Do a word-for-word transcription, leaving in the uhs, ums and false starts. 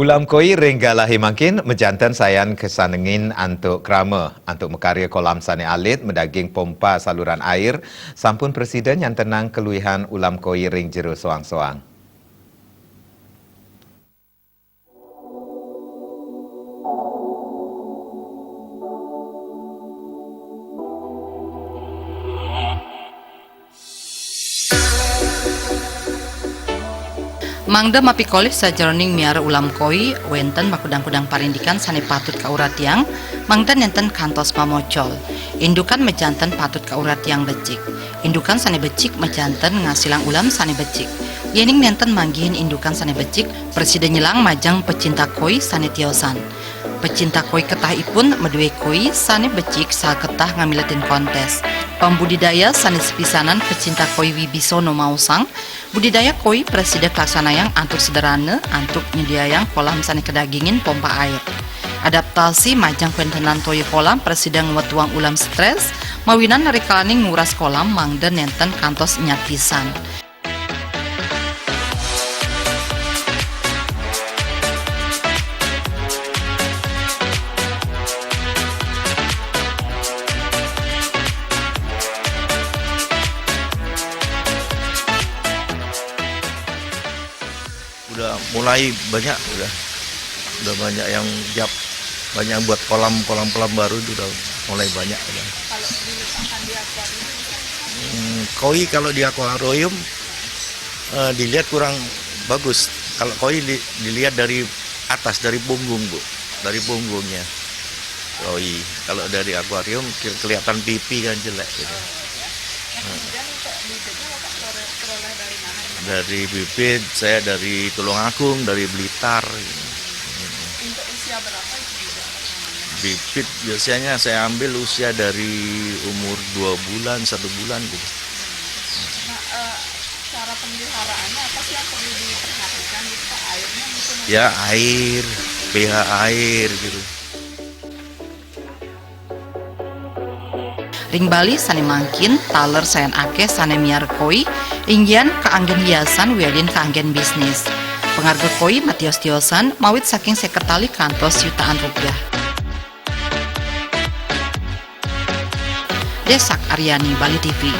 Ulam koi ring galahe mangkin majanten sayan kasanengin antuk krama, antuk makarya kolam sane alit madaging pompa saluran air, sampun prasida nyantenang kaluihan ulam koi ring jero soang-soang. Mangda mapikolih sajeroning miara ulam koi, wenten makudang-kudang parindikan sane patut kauratiang, mangda nenten kantos mamocol. Indukan majanten patut kauratiang becik. Indukan sane becik majanten ngasilang ulam sane becik. Yening nenten manggihin indukan sane becik, prasida nyelang majeng pecinta koi sane tiosan. Pecinta koi ketahipun madue koi sane becik saha ketah ngamiletin kontes. Pambudidaya sane sepisanan pecinta koi Wibisono maosang, budidaya koi prasida kalaksanayang antuk sederhana, antuk nyediayang kolam sane kadagingin pompa air. Adaptasi majeng kawentenan toya kolam prasida ngwetuang ulam stres, mawinan rikalaning nguras kolam mangda nenten kantos nyat pisan. Udah mulai banyak, udah udah banyak yang jap, banyak yang buat kolam kolam kolam baru itu udah mulai banyak, udah. Kalau diletakkan di akuarium? Hmm, koi kalau di akuarium, eh, dilihat kurang bagus. Kalau koi di- dilihat dari atas, dari punggung, Bu, dari punggungnya. Koi kalau dari akuarium ke- kelihatan pipi kan jelek gitu. Nah, kemudian untuk bibitnya Bapak peroleh dari mana? Dari bibit saya dari Tulungagung, dari Blitar. Untuk usia berapa itu juga pertamanya? Bibit biasanya saya ambil usia dari umur dua bulan, satu bulan gitu. Nah, eh, cara pemeliharaannya apa sih yang perlu diperhatikan gitu, Pak? Airnya mungkin? Ya, air, pH air gitu. Ring Bali sane mangkin, taler sayan akeh sane miara koi, inggihan kaanggen hiasan wiadin kaanggen bisnis. Pangarga koi matios-tiosan mawit saking seket tali kantos yutaan rupiah. Desak Aryani, Bali T V.